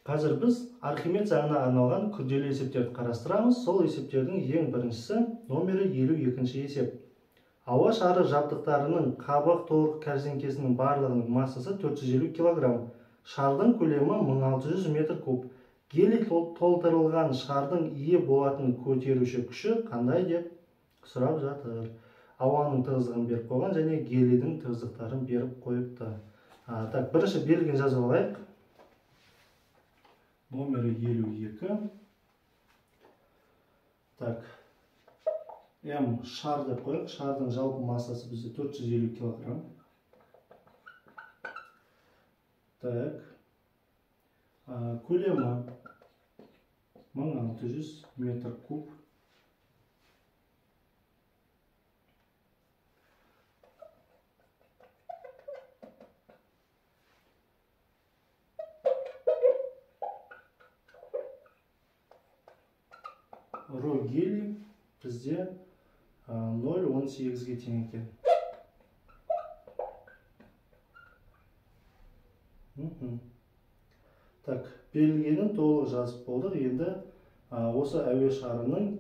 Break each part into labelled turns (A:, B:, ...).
A: Қазір біз Архимед заңына арналған күрделі есептерді қарастырамыз. Сол есептердің ең біріншісі номері 52-ші есеп. Ауа шары жабдықтарының қабық торық кәрзеңкесінің барлығының массасы 450 килограмм. Шардың көлемі 1600 метр куб. Гелий толтырылған шардың ие болатын көтеруші күші қандай деп сұрап жатыр. Ауаның тығыздығын беріп қойған және гелийдің тығыздықтарын беріп қойыпты. Так, бірінші белгіні жазып алайық. Номері 52. Так, М шар деп қояйық. Шардың жалпы массасы бізде 450 килограмм. Так, көлемі 1600 метр куб. Ро гелий бізде 0,18-ге тең екен. Так, берілгенін толық жазып болдық. Енді осы әуе шарының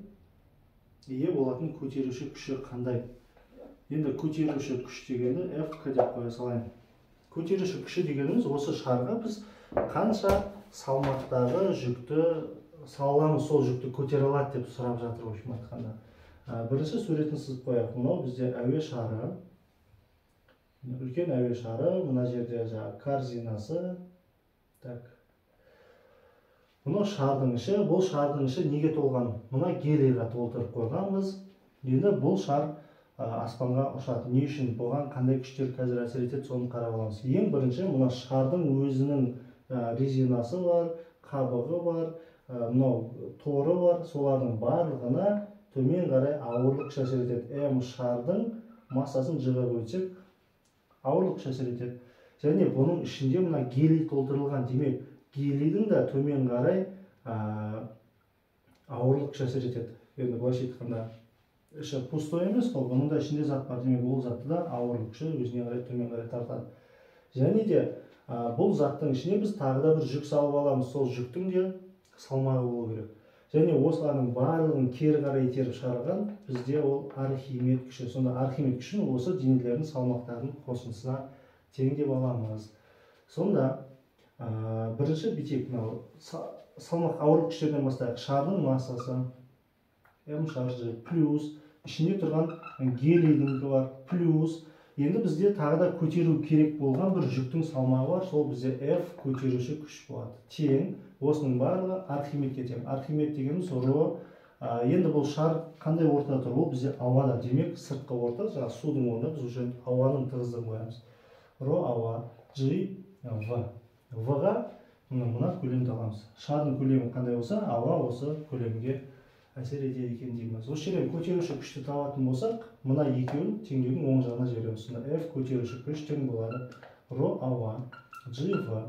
A: ие болатын көтеруші күші қандай? Енді көтеруші күш дегенді FK деп қоя салайын. Көтеруші күші дегеніміз осы шарға біз қанша салмақтағы жүкті саламыз, сол жүкті көтере алады деп сұрап жатыр, в общем айтқанда. Бірінші суретін сызып қояйық. Мынау бізде әуе шары. Үлкен әуе шары, мына жерде жаңағы корзинасы. Так. Мынау шардың іші, бұл шардың іші неге толған? Мына гелийға толтырып қойғанбыз. Енді бұл шар аспанға ұшады. Не үшін? Бұған қандай күштер қазір әсер етеді, соны қарап аламыз. Ең бірінші мына шардың өзінің резинасы бар, қабығы бар, мынау торы бар, солардың барлығына төмен қарай ауырлық күш әсер етеді. М шардың массасын G-ға көбейтсек, ауырлық күш әсер етеді. Және бұның ішінде мына гелий толтырылған, демек гелийдің да төмен қарай ауырлық күш әсер етеді. Енді былайша айтқанда іші пустой емес қой, бұның да ішінде зат бар, демек ол затты да ауырлық күші өзіне қарай төмен қарай тартады. Және де бұл заттың ішіне біз тағы да бір жүк салып аламыз, сол жүктің де салмағы болу керек. Және осылардың барлығын кері қарай итеріп шығарған бізде ол Архимед күші. Сонда Архимед күшін осы денелердің салмақтарының қосындысына тең деп аламыз. Сонда бірінші бүйтейік, мынау салмақ ауырлық күштерден бастайық. Шардың массасы М шар G плюс ішінде тұрған гелийдіңкі бар, плюс енді бізде тағы да көтеру керек болған бір жүктің салмағы бар, сол бізде F көтеруші күш болады. Тең, осының барлығы Архимедке тең. Архимед дегеніміз ро. Енді бұл шар қандай ортада тұр? Ол бізде ауада, демек сыртқы орта, жаңағы судың орнына біз уже ауаның тығыздығын қоямыз. Ро ауа, G, V. V-ға мына көлемді аламыз. Шардың көлемі қандай болса, ауа осы көлемге әсер етеді екен дейміз. Осы жерден көтеруші күшті табатын болсақ, мына екеуін теңдеудің оң жағына жібереміз. Сонда F көтеруші күш тең болады ро ауа G V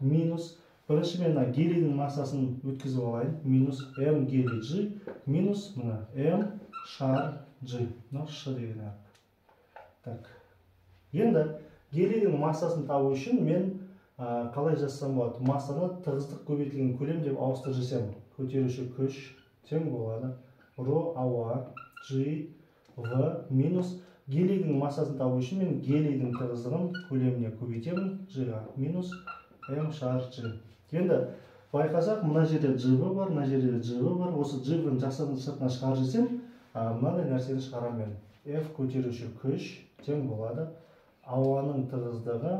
A: минус, бірінші мен мына гелийдің массасын өткізіп алайын, минус М гелий G минус мына М шар G, мынау Ш деген әріп. Так. Енді гелийдің массасын табу үшін мен қалай жазсам болады? Массаны тығыздық көбейтілген көлем деп ауыстырып жіберсем, көтеруші күш тең болады ро ауа G V минус гелийдің массасын табу үшін мен гелийдің тығыздығын көлеміне көбейтемін G-ға минус М шар G. Енді байқасақ, мына жерде GV бар, мына жерде GV бар. Осы GV-ні жасырын сыртына шығарып жіберсем, мынандай нәрсені шығарамын мен. F көтеруші күш тең болады ауаның тығыздығы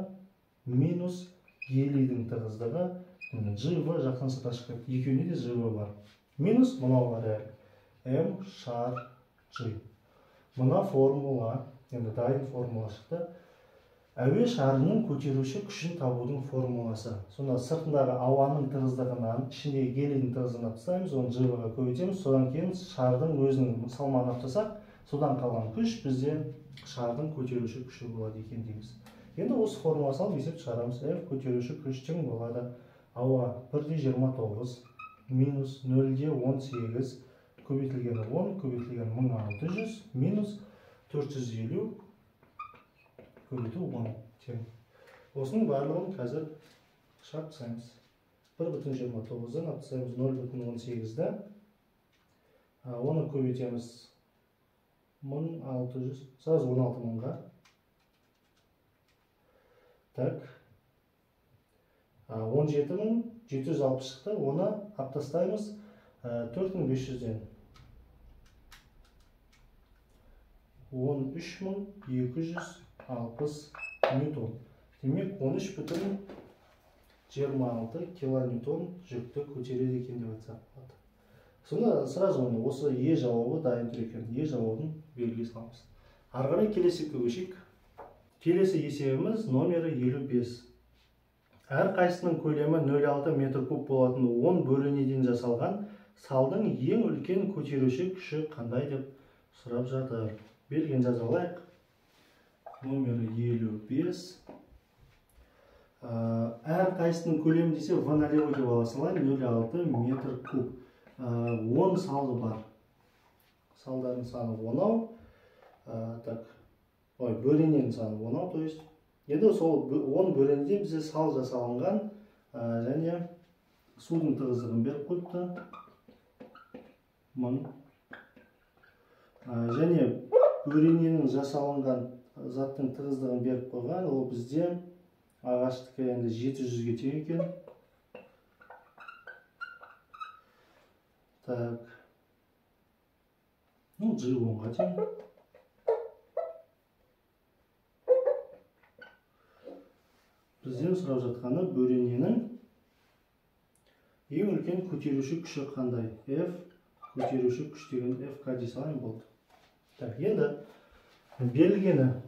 A: минус гелийдің тығыздығы, GV жақтан сыртына шығып кетті. Екеуінде де GV бар. Минус мынау бар, М шар G. Мына формула, енді дайын формула шықты. Әуе шарының көтеруші күшін табудың формуласы. Сонда сыртындағы ауаның тығыздығынан, ішіндегі гелийдің тығыздығын тастаймыз, оны GV-ға көбейтеміз. Содан кейін шардың өзінің салмағын алып тастасақ, содан қалған күш бізде шардың көтеруші күші болады екен дейміз. Енді осы формула салып есеп шығарамыз. F көтеруші күш тең болады ауа 1,29 минус 0,18 көбейтілген 10 көбейтілген 1600 минус 450 көбейту 10 тең. Осының барлығын қазір шығарып тастаймыз. 1,29-дан алып тастаймыз 0,18-ді. Оны көбейтеміз 1600, сразу 16 мыңға. Так. 17760 шықты, оны алып тастаймыз 4500-ден. 13260 ньютон. Демек, 13,26 килоньютон жүкті көтереді екен деп айтсақ болады. Сонда сразу оны осы Е жауабы дайын тұр екен. Е жауабын белгілей саламыз. Ары қарай келесі көшейік. Келесі есебіміз номері 55. Әр қайсының көлемі 0,6 метр куб болатын 10 бөренеден жасалған салдың ең үлкен көтеруші күші қандай деп сұрап жатыр. Белгіні жаза алайық. Номері 55. Әр қайсының көлемі десе В налево деп ала салайын, 0,6 метр куб. 10 салы бар. Салдардың саны 10-ау. Так. Ой, бөрененің саны 10-ау, то есть. Енді сол 10 бөренеден бізде сал жасалынған, және судың тығыздығын беріп қойыпты. 1000. Және бөрененің жасалынған заттың тығыздығын беріп қойған, ол бізде ағаштікі енді 700-ге тең екен. Так. G 10-ға тең. Бізден сұрап жатқаны бөрененің ең үлкен көтеруші күші қандай? F көтеруші күш деген F К дей салайын болды. Так, енді берілгені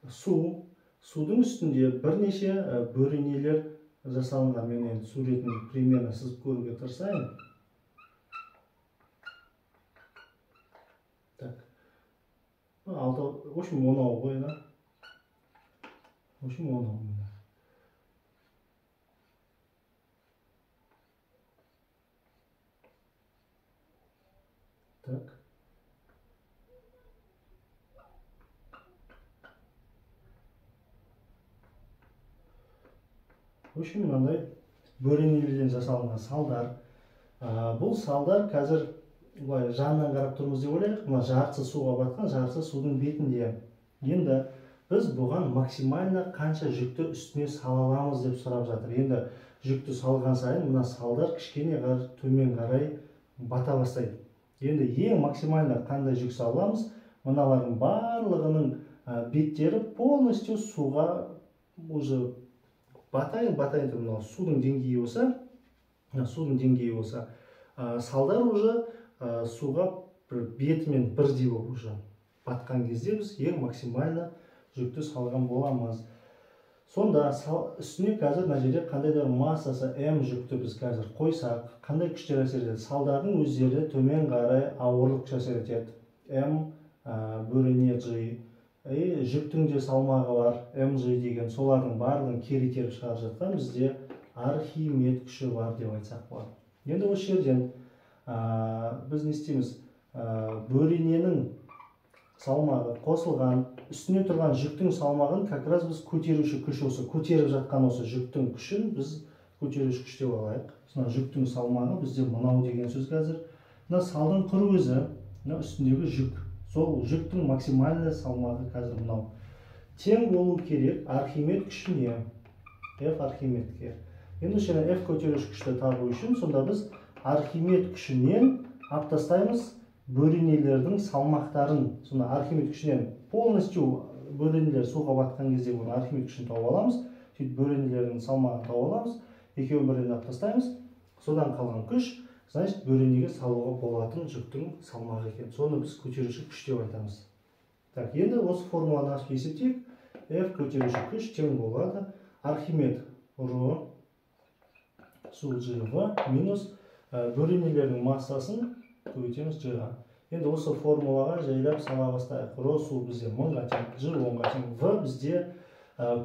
A: су, судың үстінде бірнеше бөренелер жасалынған. Мен енді суретін примерно сызып көруге тырысайын. Так. Алты, в общем, 10 ғой, да? В общем, 10 міне. Так. В общем, мынандай бөренелерден жасалынған салдар. Бұл салдар қазір былай жанынан қарап тұрмыз деп ойлайық. Мына жартысы суға батқан, жартысы судың бетінде. Енді біз бұған максимально қанша жүкті үстіне сала аламыз деп сұрап жатыр. Енді жүкті салған сайын мына салдар кішкене төмен қарай бата бастайды. Енді ең максимально қандай жүк сала аламыз? Мыналардың барлығының беттері полностью суға уже батайын, батайын тұр. Мынау судың деңгейі болса, мына судың деңгейі болса, салдар уже суға бір бетімен бірдей болып уже батқан кезде біз ең максимально жүкті салған боламыз. Сонда үстіне қазір мына жерде қандай да бір массасы М жүкті біз қазір қойсақ, қандай күштер әсер етеді? Салдардың өздері төмен қарай ауырлық күш әсер етеді. М бөрене G. Жүктің де салмағы бар, МЖ деген, солардың барлығын кері итеріп шығарып жатқан бізде Архимед күші бар деп айтсақ болады. Енді осы жерден біз не істейміз? Бөрененің салмағы қосылған, үстіне тұрған жүктің салмағын как раз біз көтеруші күш осы, көтеріп жатқан осы жүктің күшін біз көтеруші күш деп алайық. Мына жүктің салмағы бізде мынау деген сөз қазір. Мына салдың құр өзі, мына үстіндегі жүк. Сол жүктің максимальды салмағы қазір мынау. Тең болу керек Архимед күшіне, F Архимедке. Енді осы жерден F көтеруші күшті табу үшін сонда біз Архимед күшінен алып тастаймыз бөренелердің салмақтарын. Сонда Архимед күшінен полностью бөренелер суға батқан кезде оны Архимед күшін тауып аламыз. Сөйтіп бөренелердің салмағын тауып аламыз. Екеуін бірден алып тастаймыз. Содан қалған күш, значит, бөренеге салуға болатын жүктің салмағы екен. Соны біз көтеруші күш деп айтамыз. Так, енді осы формуланы ашып есептейік. F көтеруші күш тең болады Архимед ро су G В минус бөренелердің массасын көбейтеміз G-ға. Енді осы формулаға жайлап сала бастайық. Ро су бізде 1000-ға тең, G 10-ға тең, В бізде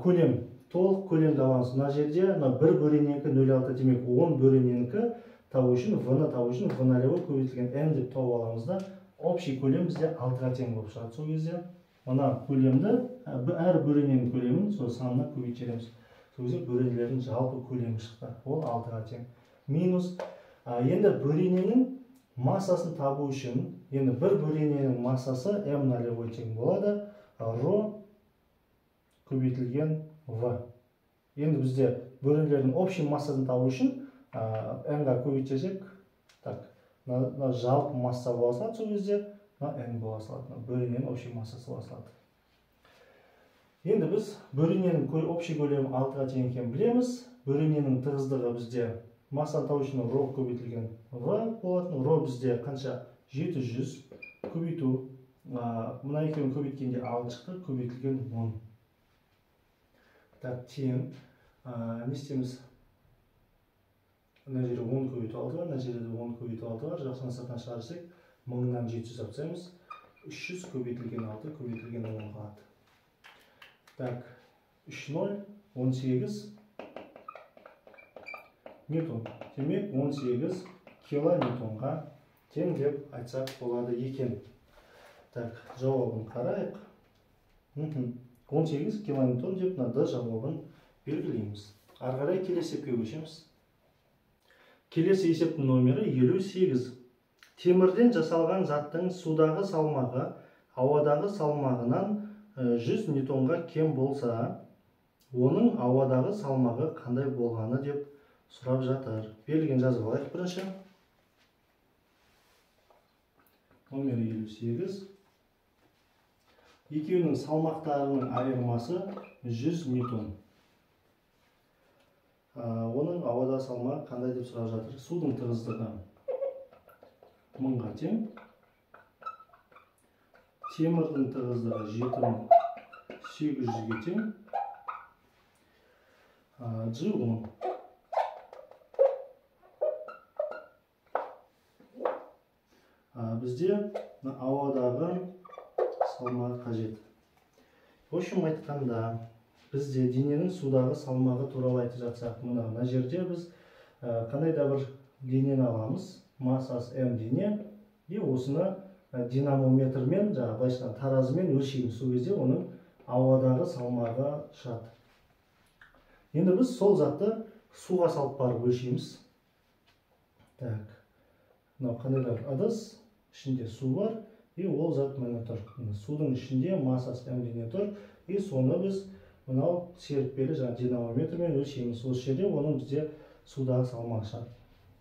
A: көлем, толық көлемді аламыз. Мына жерде мына бір бөрененікі 0,6, демек 10 бөрененікі табу үшін, В-ны табу үшін В налево көбейтілген М деп тауып аламыз да, общий көлем бізде 6-ға тең болып шығады. Сол кезде мына көлемді, әр бөрененің көлемін сол санына көбейтіп жібереміз. Сол кезде бөренелердің жалпы көлемі шықты. Ол 6-ға тең. Минус. Енді бөрененің массасын табу үшін, енді бір бөрененің массасы М нолевой тең болады, ро көбейтілген В. Енді бізде бөренелердің общий массасын табу үшін М-ға көбейтсек, так, мына жалпы масса бола салады, сол кезде мына М бола салады, мына бөрененің общий массасы бола салады. Енді біз бөрененің общий көлемі 6-ға тең екенін білеміз. Бөрененің тығыздығы бізде массаны табу үшін ро көбейтілген В болатын. Ро бізде қанша? 700 көбейту, мына екеуін көбейткенде 6 шықты, көбейтілген 10. Так, тең. Не істейміз? Мына жерде 10 көбейту 6 бар, мына жерде 10 көбейту 6 бар. Жақшаны сыртынан шығарсақ, 1000-нан 700 алып тастаймыз. 300 көбейтілген 6 көбейтілген 10 қалады. Так, 3 0, 18 ньютон. Демек, 18 килоньютонға тең деп айтсақ болады екен. Так, жауабын қарайық. 18 килоньютон деп мына Д жауабын белгілейміз. Ары қарай келесі есепке көшеміз. Келесі есептің номері 58. Темірден жасалған заттың судағы салмағы ауадағы салмағынан 100 ньютонға кем болса, оның ауадағы салмағы қандай болғаны деп сұрап жатыр. Берілген жазып алайық бірінші. Номері 58. Екеуінің салмақтарының айырмасы 100 ньютон. Оның ауада салмағы қандай деп сұрап жатыр. Судың тығыздығы 1000-ға тең. Темірдің тығыздығы 7800-ге тең. G 10. Бізде ауадағы салмағы қажет. В общем айтқанда, бізде дененің судағы салмағы туралы айтып жатсақ, мына жерде біз қандай да бір денені аламыз, массасы М дене, и осыны динамометрмен, жаңағы былайша айтқанда таразымен өлшейміз. Сол кезде оның ауадағы салмағы шығады. Енді біз сол затты суға салып барып өлшейміз. Так, мынау қандай да бір ыдыс, ішінде су бар, и ол зат міне тұр. Міне судың ішінде массасы М дене тұр, и соны біз мынау серіппелі жаңа динамометрмен өлшейміз. Осы жерде оның бізде судағы салмағы шығады.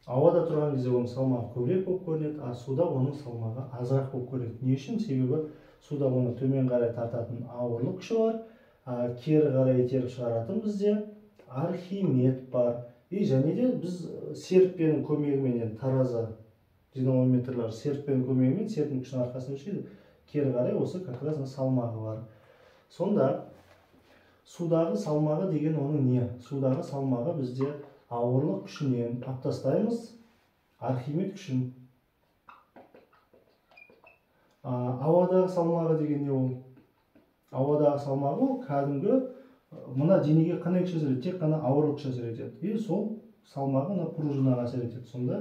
A: Ауада тұрған кезде оның салмағы көбірек болып көрінеді, а суда оның салмағы азырақ болып көрінеді. Не үшін? Себебі суда оны төмен қарай тартатын ауырлық күші бар, кері қарай итеріп шығаратын бізде Архимед бар. И және де біз серіппенің көмегімен, енді таразы динамометрлер серіппенің көмегімен серпім күшінің арқасында өлшейді. Кері қарай осы как раз салмағы бар. Сонда судағы салмағы деген оның не? Судағы салмағы бізде ауырлық күшінен алып тастаймыз Архимед күшін. Ауадағы салмағы деген не ол? Ауадағы салмағы ол кәдімгі мына денеге қандай күш әсер етеді? Тек қана ауырлық күш әсер етеді. И сол салмағы мына пружинаға әсер етеді. Сонда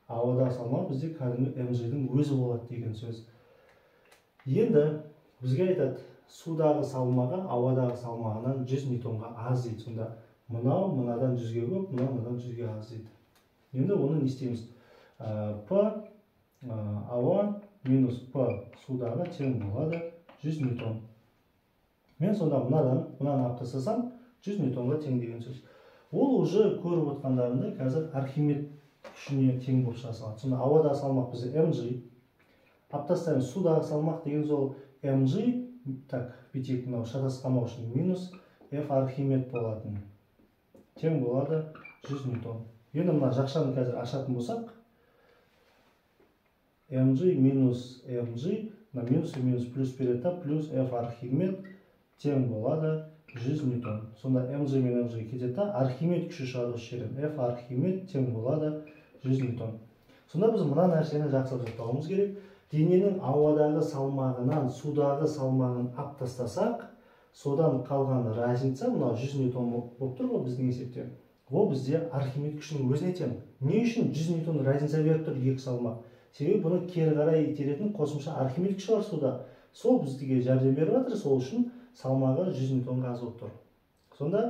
A: ауадағы салмақ бізде кәдімгі МЖ-дің өзі болады деген сөз. Енді бізге айтады, судағы салмағы ауадағы салмағынан 100 ньютонға аз дейді. Сонда мынау мынадан 100-ге көп, мынау мынадан 100-ге аз дейді. Енді оны не істейміз? П ауа минус П судағы тең болады 100 ньютон. Мен сонда мынадан мынаны алып тастасам 100 ньютонға тең деген сөз. Ол уже көріп отқандарында қазір Архимед күшіне тең болып шыға салады. Сонда ауадағы салмақ бізде МЖ. Алып тастаймыз, судағы салмақ деген сол МЖ, так, бүйтейік, мынау шатасып қалмау үшін минус F Архимед болатын. Тең болады 100 ньютон. Енді мына жақшаны қазір ашатын болсақ, МЖ минус МЖ, мына минус и минус плюс береді, плюс F Архимед тең болады 100 ньютон. Сонда МЖ мен МЖ кетеді, Архимед күші шығады осы жерден. F Архимед тең болады 100 ньютон. Сонда біз мына нәрсені жақсылап жаттауымыз керек. Дененің ауадағы салмағынан судағы салмағын алып тастасақ, содан қалған разница мынау 100 ньютон болып тұр ғой біздің есепте. Ол бізде Архимед күшінің өзіне тең. Не үшін 100 ньютон разница беріп тұр екі салмақ? Себебі бұны кері қарай итеретін қосымша Архимед күші бар суда. Сол бізге жәрдем беріп жатыр, сол үшін салмағы 100 ньютонға аз болып тұр. Сонда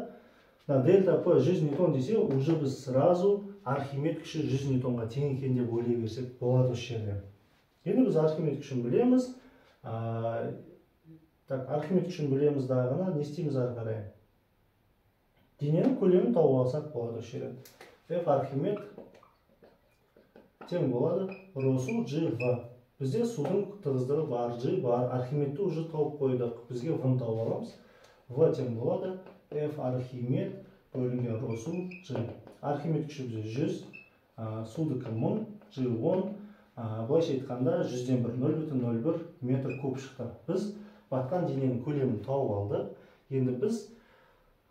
A: Мына дельта П 100 ньютон десе, уже біз сразу Архимед күші 100 ньютонға тең екен деп ойлай берсек болады осы жерде. Енді біз Архимед күшін білеміз. Так, Архимед күшін білеміз дағыны, не істейміз ары қарай? Дененің көлемін тауып алсақ болады осы жерден. F Архимед тең болады ро су G V. Бізде судың тығыздығы бар, G бар, Архимедті уже тауып қойдық. Бізге V-ны тауып аламыз. V тең болады F Архимед бөлінген ро су G. Архимед күші бізде 100, судікі 1000, G 10. Былайша айтқанда 100-ден 1, 0,01 метр куб шықты. Біз батқан дененің көлемін тауып алдық. Енді біз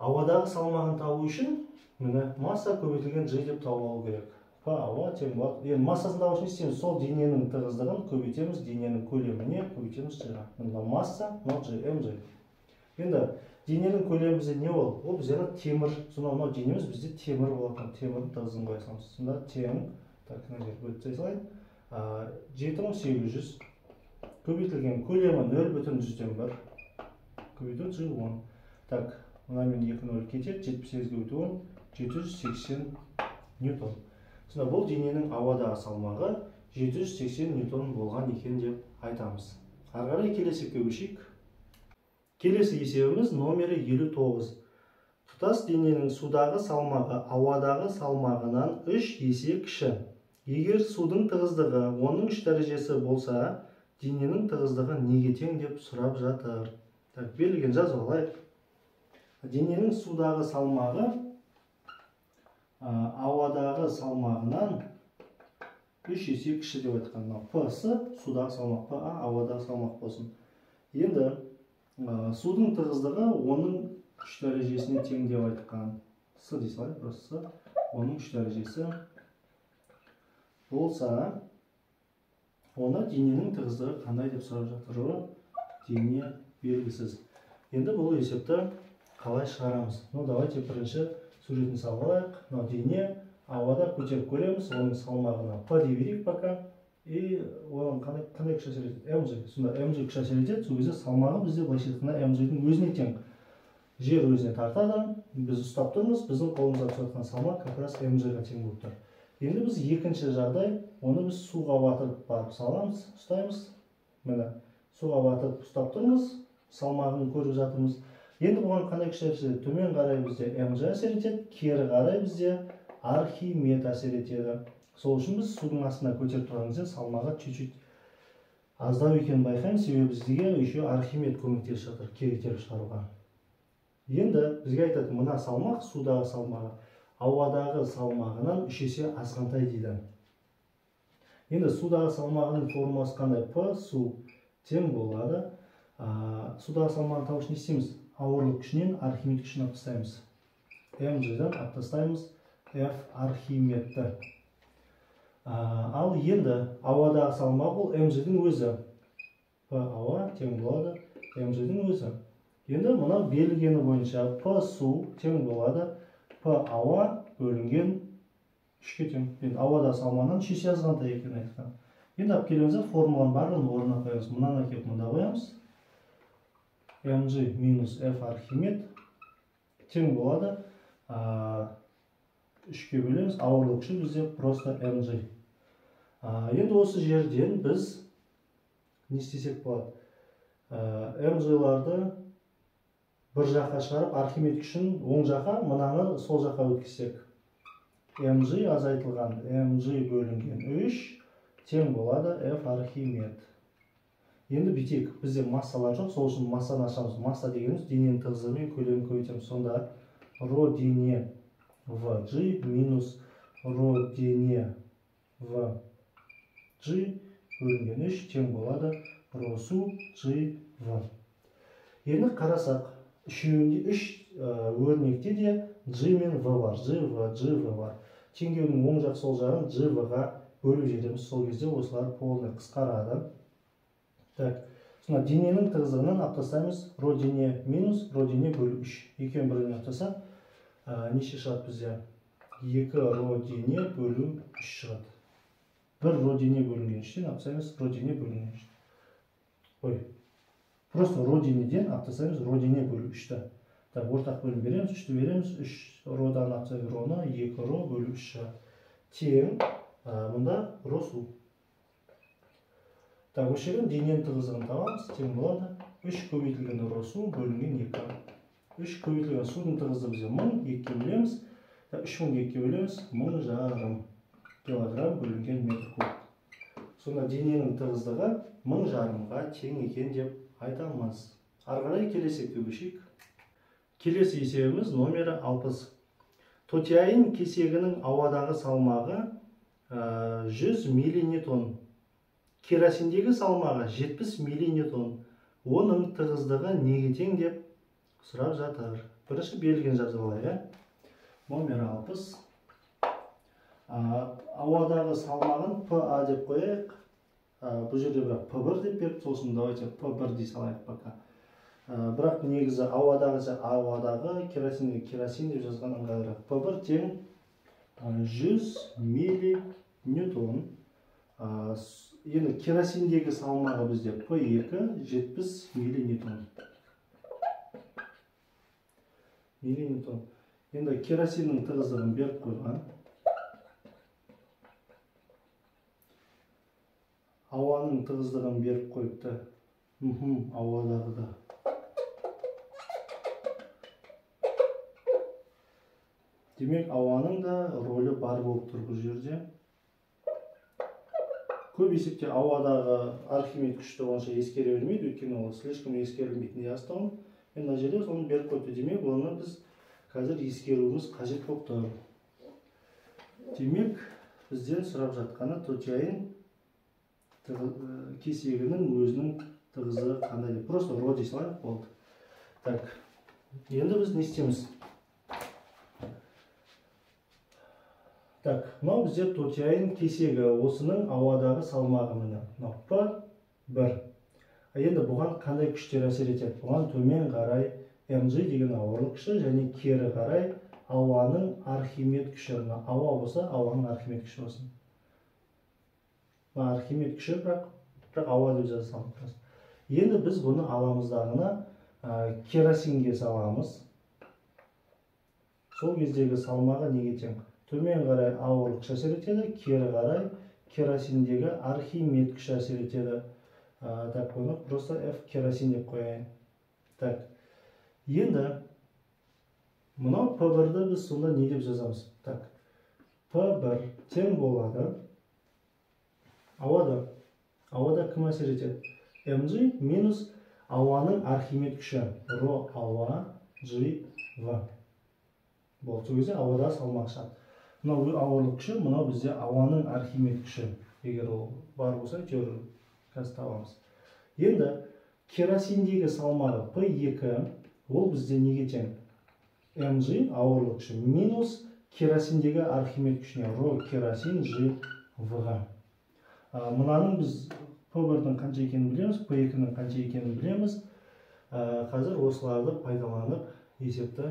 A: ауадағы салмағын табу үшін міне масса көбейтілген G деп тауып алу керек. П ауа тең болады. Енді массасын табу үшін не істейміз? Сол дененің тығыздығын көбейтеміз, дененің көлеміне көбейтеміз G-ға. Мына масса, мынау G, MG. Енді дененің көлемі бізде не ол? Ол бізде темір. Сонда мынау денеміз бізде темір болатын. Темірдің тығыздығын қоя саламыз. Сонда тең, так, мына жерге бөліп тастай салайын. 7800 көбейтілген көлемі 0,1 көбейту G 10. Так, мынамен екі нөл кетеді, 78 көбейту 10, 780 ньютон. Сонда бұл дененің ауадағы салмағы 780 ньютон болған екен деп айтамыз. Ары қарай келесі есепке көшейік. Келесі есебіміз номері 59. Тұтас дененің судағы салмағы ауадағы салмағынан 3 есе кіші. Егер судың тығыздығы оның 3 дәрежесі болса, дененің тығыздығы неге тең деп сұрап жатыр. Так, берілген жазып алайық. Дененің судағы салмағы ауадағы салмағынан 3 есе кіші деп айтқан. Мынау П С судағы салмақ, П А ауадағы салмақ болсын. Енді судың тығыздығы оның 3 дәрежесіне тең деп айтқан. С дей салайық, просто С. Оның 3 дәрежесі болса, онда дененің тығыздығы қандай деп сұрап жатыр. Дене белгісіз. Енді бұл есепті қалай шығарамыз? Ну, давайте бірінші суретін салып алайық. Мынау дене ауада көтеріп көреміз, оның салмағына П дей берейік пока. И оған қандай күш әсер етеді? МЖ. Сонда МЖ күш әсер етеді. Сол кезде салмағы бізде былайша айтқанда МЖ-дің өзіне тең. Жер өзіне тартады, біз ұстап тұрмыз, біздің қолымызға түсіп жатқан салмақ как раз МЖ-ға тең болып тұр. Енді біз екінші жағдай, оны біз суға батырып барып саламыз, ұстаймыз. Міне, суға батырып ұстап тұрмыз, салмағын көріп жатырмыз. Енді бұған қандай күш әсер етеді? Төмен қарай бізде МЖ әсер етеді, кері қарай бізде Архимед әсер етеді. Сол үшін біз судың астына көтеріп тұрған кезде салмағы чуть-чуть аздау екенін байқаймыз, себебі бізге еще Архимед көмектесіп жатыр кері итеріп шығаруға. Енді бізге айтады, мына салмақ, судағы салмағы ауадағы салмағынан 3 есе азғантай дейді. Енді судағы салмағының формуласы қандай? П су тең болады. Судағы салмағын табу үшін не істейміз? Ауырлық күшінен Архимед күшін алып тастаймыз. МЖ-дан алып тастаймыз F Архимедті. Ал енді ауадағы салмақ ол МЖ-дің өзі. П ауа тең болады МЖ-дің өзі. Енді мынау берілгені бойынша П су тең болады П ауа бөлінген 3-ке тең. Енді ауадағы салмағынан 3 есе азғантай екенін айтқан. Енді алып келеміз де формуланың барлығын орнына қоямыз. Мынаны әкеліп мында қоямыз. МЖ минус F Архимед тең болады. 3-ке бөлеміз. Ауырлық күші бізде просто МЖ. Енді осы жерден біз не істесек болады? МЖ-ларды бір жаққа шығарып, Архимед күшін оң жаққа, мынаны сол жаққа өткізсек. МЖ азайтылған МЖ бөлінген 3 тең болады F Архимед. Енді бүйтейік, бізде массалар жоқ, сол үшін массаны ашамыз. Масса дегеніміз дененің тығыздығы мен көлемін көбейтеміз. Сонда ро дене В G минус ро дене В G бөлінген 3 тең болады ро су G В. Енді қарасақ, үшеуінде үш өрнекте де G мен В бар, G В, G В бар. Теңдеудің оң жақ сол жағын G В-ға бөліп жібереміз. Сол кезде осылар полный қысқарады. Так, сонда дененің тығыздығынан алып тастаймыз ро дене минус ро дене бөлу 3. Екеуін бірден алып тастасақ, неше шығады бізде? 2 ро дене бөлу 3 шығады. 1 ро дене бөлінген 3-тен алып тастаймыз ро дене бөлінген 3. Ой, просто ро денеден алып тастаймыз ро дене бөлу 3-ті. Так, ортақ бөлім береміз, 3-ті береміз, 3 родан алсақ роны 2 ро бөлу 3 шығады. Тең, мұнда ро су. Так, осы жерден дененің тығыздығын табамыз, тең болады 3 көбейтілген ро су бөлінген 2. 3 көбейтілген судың тығыздығы бізде 1000, 2-ге бөлеміз. 3000 2-ге бөлеміз, 1500 килограмм бөлінген метр куб. Сонда дененің тығыздығы 1500-ға тең екен деп айтамыз. Ары қарай келесі есепке көшейік. Келесі есебіміз номері 60. Тотияйын кесегінің ауадағы салмағы 100 миллиньютон. Керосиндегі салмағы 70 миллиньютон. Оның тығыздығы неге тең деп сұрап жатыр. Бірінші берілген жазып алайық. Номері 60. Ауадағы салмағын ПА деп қояйық. Бұл жерде бірақ П1 деп беріп, сосын давайте П1 дей салайық пока. Бірақ негізі ауадағы керосинге керосин деп жазған ыңғайлырақ. П1 тең 100 миллиньютон. Енді керосиндегі салмағы бізде П2 70 миллиньютон. Миллиньютон. Енді керосиннің тығыздығын беріп қойған. Ауаның тығыздығын беріп қойыпты. Ауадағы да. Демек, ауаның да рөлі бар болып тұр бұл жерде. Көп есепте ауадағы Архимед күшті онша ескере бермейді, өйткені ол слишком ескерілмейтін ястауын. Енді мына жерде соны беріп қойыпты. Демек, оны біз қазір ескеруіміз қажет болып тұр. Демек, бізден сұрап жатқаны тотияйын кесегінің өзінің тығыздығы қандай деп. Просто ро дей салайық, болды. Так, енді біз не істейміз? Так, мынау бізде тотияйын кесегі, осының ауадағы салмағы міне. Мынау П1. Енді бұған қандай күштер әсер етеді? Бұған төмен қарай mg деген ауырлық күші және кері қарай ауаның Архимед күші. Мына ауа болса, ауаның Архимед күші болсын. Мына Архимед күші, бірақ ауа деп жаза саламыз. Енді біз бұны аламыз дағыны керосинге саламыз. Сол кездегі салмағы неге тең? Төмен қарай ауырлық күш әсер етеді, кері қарай керосиндегі Архимед күші әсер етеді. Так, бұны просто F керосин деп қояйын. Так, енді мынау П1-ді біз сонда не деп жазамыз? Так, П1 тең болады. Ауада. Ауада кім әсер етеді? Mg минус ауаның Архимед күші. Ро ауа G В. Болды, сол кезде ауада салмақ шығады. Мынау ауырлық күші, мынау бізде ауаның Архимед күші. Егер ол бар болса, әйтеуір қазір табамыз. Енді керосиндегі салмағы П2, ол бізде неге тең? Mg ауырлық күші минус керосиндегі Архимед күшіне ро керосин G В-ға. Мынаның біз П1-дің қанша екенін білеміз, П2-нің қанша екенін білеміз. Қазір осыларды пайдаланып есепті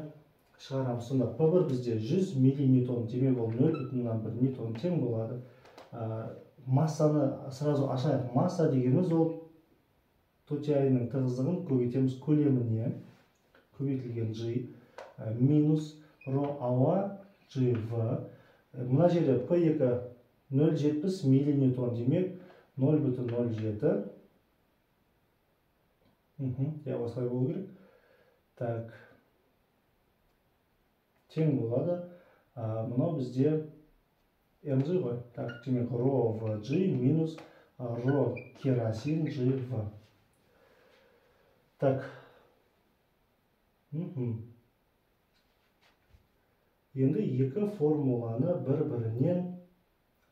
A: шығарамыз. Сонда П1 бізде 100 миллиньютон, демек ол 0,1 ньютон тең болады. Массаны сразу ашайық. Масса дегеніміз ол тотияйының тығыздығын көбейтеміз көлеміне, көбейтілген G минус ро ауа G В. Мына жерде П2 0,70 миллиньютон, демек 0,07. Иә, осылай болу керек. Так, тең болады. Мынау бізде mg ғой. Так, демек ро в g минус ро керосин g в. Так. Енді екі формуланы бір-бірінен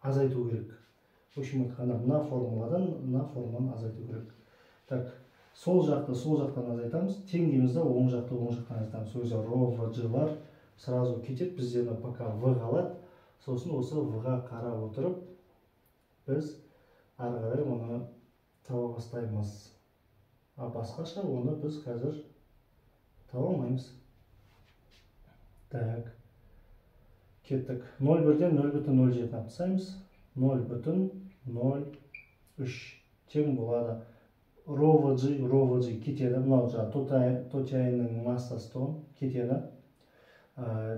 A: азайту керек. В общем айтқанда, мына формуладан мына формуланы азайту керек. Так, сол жақты сол жақтан азайтамыз, тең дейміз да, оң жақты оң жақтан азайтамыз. Сол кезде ро в g-лар сразу кетеді, бізде пока в қалады. Сосын осы в-ға қарап отырып, біз ары қарай оны таба бастаймыз. А басқаша оны біз қазір таба алмаймыз. Так, кеттік. 0,1-ден 0,07 алып тастаймыз. 0,03 тең болады. Ро В G, ро В G кетеді. Мынау жаңағы тотяйының массасы тұғын кетеді.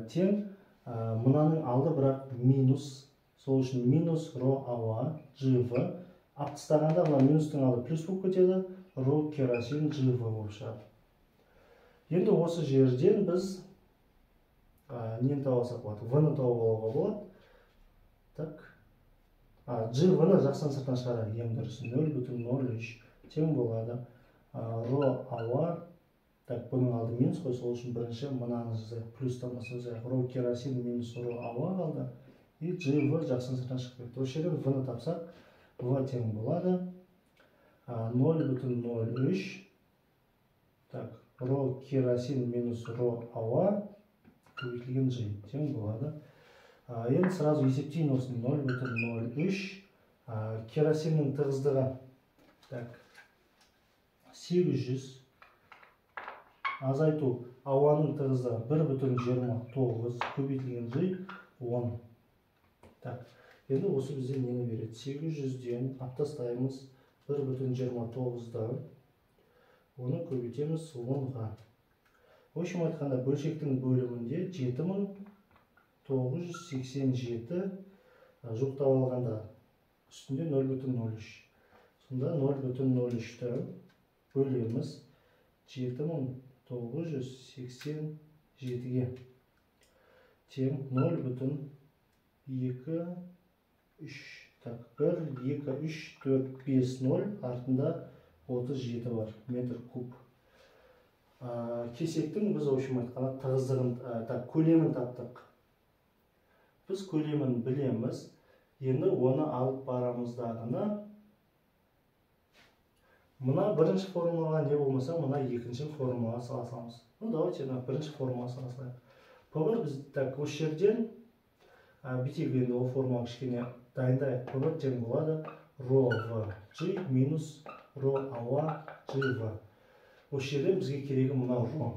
A: Тең мынаның алды бірақ минус, сол үшін минус ро ауа G В. Алып тастағанда мына минустың алды плюс болып кетеді, ро керосин G В болып шығады. Енді осы жерден біз нені тауып алсақ болады? В-ны тауып алуға болады. Так. G В-ны жақсыдан сырттан шығарайық. Ең дұрысы 0,03 тең болады. Ро ауа. Так, бұның алды минус қой, сол үшін бірінші мынаны жазайық. Плюстан басып жазайық. Ро керосин минус ро ауа қалды. И G В жақсыдан сырттан шығып кетті. Осы жерден В-ны тапсақ, В тең болады. 0,03. Так, ро керосин минус ро ауа көбейтілген G тең болады. Енді сразу есептейін осыны. 0,03. Керосиннің тығыздығы, так, 800 азайту ауаның тығыздығы 1,29 көбейтілген G 10. Так, енді осы бізде нені береді? 800-ден алып тастаймыз 1,29-ды, оны көбейтеміз 10-ға. В общем айтқанда, бөлшектің бөлімінде 7987 жуықтап алғанда үстінде 0,03. Сонда 0,03-ті бөлеміз 7987-ге тең 0,2 3, так, 1, 2, 3, 4, 5, 0, артында 37 бар метр куб. Кесектің біз, в общем айтқанда, тығыздығын, так, көлемін таптық. Біз көлемін білеміз. Енді оны алып барамыз дағыны мына бірінші формулаға, не болмаса мына екінші формулаға сала саламыз. Ну, давайте мына бірінші формулаға сала салайық. П1 біз, так, осы жерден бүйтейік, енді ол формула кішкене дайындайық. П1 тең болады ро В G минус ро ауа G В. Осы жерден бізге керегі мынау ро.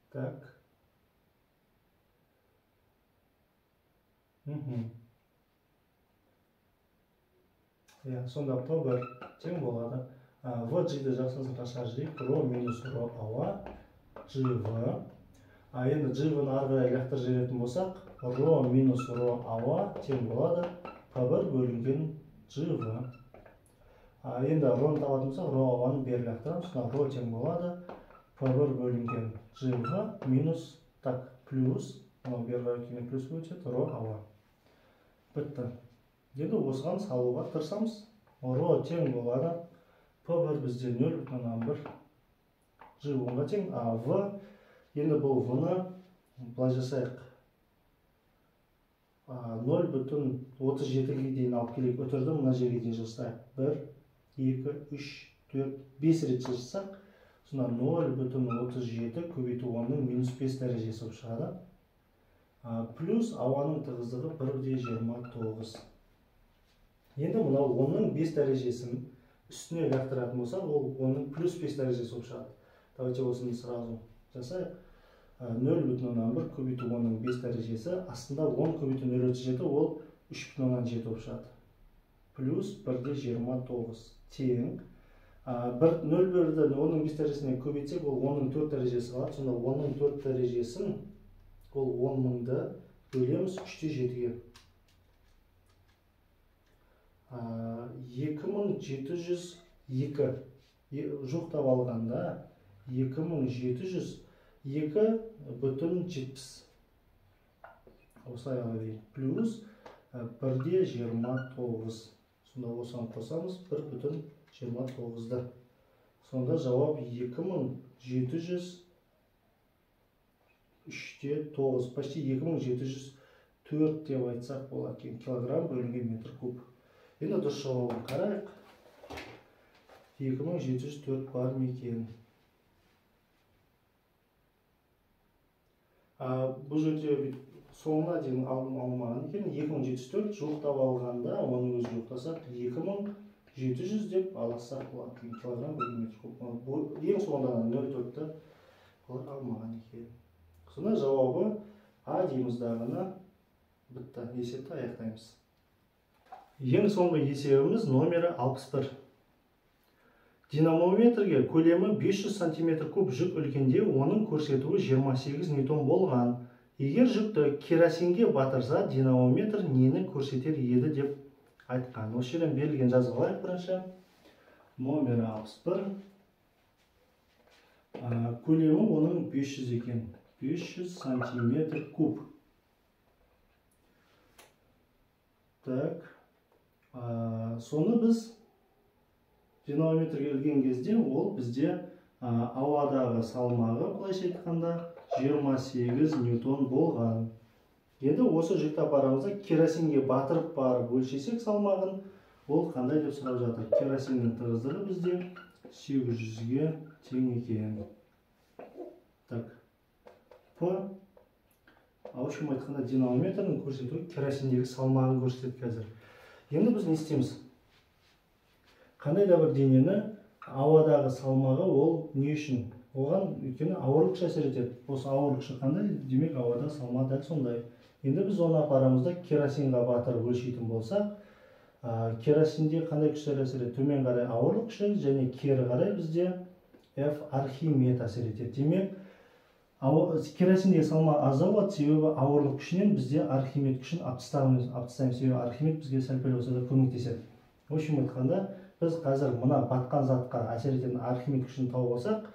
A: Так. Иә, сонда П1 тең болады. В G-ді жақсы сыртқа шығарып жіберейік. Ро минус ро ауа G В. Енді G В-ны ары қарай лақтырып жіберетін болсақ, ро минус ро ауа тең болады П1 бөлінген G В. Енді роны табатын болсақ, ро ауаны бері лақтырамыз. Сонда ро тең болады П1 бөлінген G В минус, так, плюс, мынау бері қарай келген плюс болып өтеді, ро ауа. Бітті. Енді осыған салуға тырысамыз. Ро тең болады П1 бізде 0,1 G онға тең, а В, енді бұл В-ны былай жасайық. 0,37-ге дейін алып келейік. Үтірді мына жерге дейін жасайық. 1, 2, 3, 4, 5 рет жасасақ, сонда 0,37 көбейту 10-ның минус 5 дәрежесі болып шығады. Плюс ауаның тығыздығы 1,29. Енді мынау 10-ның 5 дәрежесін үстіне лақтыратын болсақ, ол 10-ның плюс 5 дәрежесі болып шығады. Давайте осыны сразу жасайық. 0,1 көбейту 10-ның 5 дәрежесі, астында 10 көбейту 0,37, ол 3,7 болып шығады. Плюс 1,29 тең. 0,1-ді 10-ның 5 дәрежесіне көбейтсек, ол 10-ның 4 дәрежесі қалады. Сонда 10-ның 4 дәрежесін, ол 10 мыңды бөлеміз 3,7-ге. 2702 жуықтап алғанда 2702,70 осылай ала берейік. Плюс 1,29. Сонда осыған қосамыз 1,29-ды. Сонда жауап 2703,9, почти 2704 деп айтсақ болады екен, килограмм бөлінген метр куб. Енді дұрыс жауабын қарайық. 2704 бар ма екен? Бұл жерде соңына дейін алмаған екен. 2704 жуықтап алғанда, оның өзін жуықтасақ 2700 деп алсақ болады екен, килограмм бөлінген метр куб. Ең соңында 0,4-ті олар алмаған екен. Сонда жауабы А дейміз дағыны. Бітті, есепті аяқтаймыз. Ең соңғы есебіміз номері 61. Динамометрге көлемі 500 см куб жүк ілгенде оның көрсетуі 28 ньютон болған. Егер жүкті керосинге батырса, динамометр нені көрсетер еді деп айтқан. Осы жерден берілген жазып алайық бірінші. Номері 61. Көлемі оның 500 екен. 500 сантиметр куб. Так. Соны біз динамометрге ілген кезде ол бізде ауадағы салмағы, былайша айтқанда, 28 ньютон болған. Енді осы жүкті апарамыз да керосинге батырып барып өлшесек салмағын, ол қандай деп сұрап жатыр. Керосиннің тығыздығы бізде 800-ге тең екен. Так. П. В общем айтқанда, динамометрдің көрсетуі керосиндегі салмағын көрсетеді қазір. Енді біз не істейміз? Қандай да бір денені ауадағы салмағы ол не үшін? Оған өйткені ауырлық күші әсер етеді. Осы ауырлық күші қандай? Демек, ауада салмағы дәл сондай. Енді біз оны апарамыз да керосинға батырып өлшейтін болсақ, керосинде қандай күштер әсер етеді? Төмен қарай ауырлық күші және кері қарай бізде F Архимед әсер етеді. Демек, керосиндегі салмақ аздау болады, себебі ауырлық күшінен бізде Архимед күшін алып тастаймыз, себебі Архимед бізге сәл-пәл болса да көмектеседі. В общем айтқанда, біз қазір мына батқан затқа әсер ететін Архимед күшін тауып алсақ,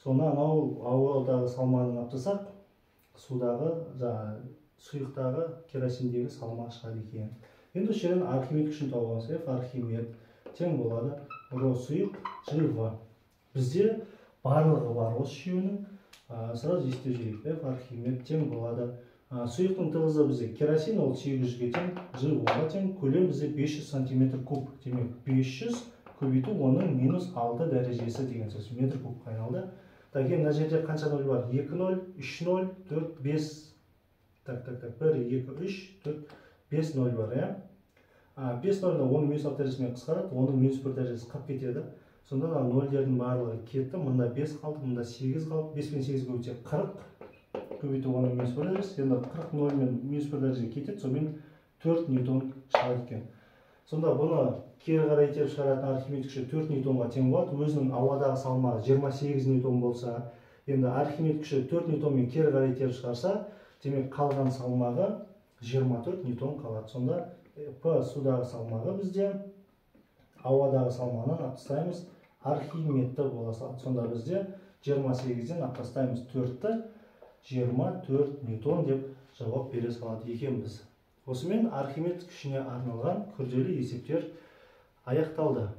A: соны анау ауадағы салмағын алып тастасақ, судағы, жаңағы сұйықтағы керосиндегі салмақ шығады екен. Енді осы жерден Архимед күшін тауып аламыз. F Архимед тең болады ро сұйық G В. Бізде барлығы бар осы үшеуінің. Сразу есептеп жіберейік. F Архимед тең болады. Сұйықтың тығызы бізде керосин, ол 800-ге тең, G онға тең, көлем бізде 500 сантиметр куб. Демек, 500 көбейту оның минус 6 дәрежесі деген сөз. Метр кубқа айналды. Так, енді мына жерде қанша нөл бар? 2 0, 3 0, 4, 5. Так, так, так. 1, 2, 3, 4, 5 0 бар, иә? 5 нөлді оның минус 6 дәрежесімен қысқарады, оның минус 1 дәрежесі қалып кетеді. Сонда да нөлдердің барлығы кетті. Мында 5 қалды, мында 8 қалды. 5 пен 8 көбейтсе 40, көбейту оның минус 1 дәрежесі. Енді 40 нөл мен минус 1 дәреже кетеді, сонымен 4 ньютон шығады екен. Сонда бұны кері қарай итеріп шығаратын Архимед күші 4 ньютонға тең болады. Өзінің ауадағы салмағы 28 ньютон болса, енді Архимед күші 4 ньютонмен кері қарай итеріп шығарса, демек қалған салмағы 24 ньютон қалады. Сонда П судағы салмағы бізде ауадағы салмағынан алып тастаймыз Архимедті бола салады. Сонда бізде 28-ден алып тастаймыз 4-ті, 24 ньютон деп жауап бере салады екенбіз. Осымен Архимед күшіне арналған күрделі есептер аяқталды.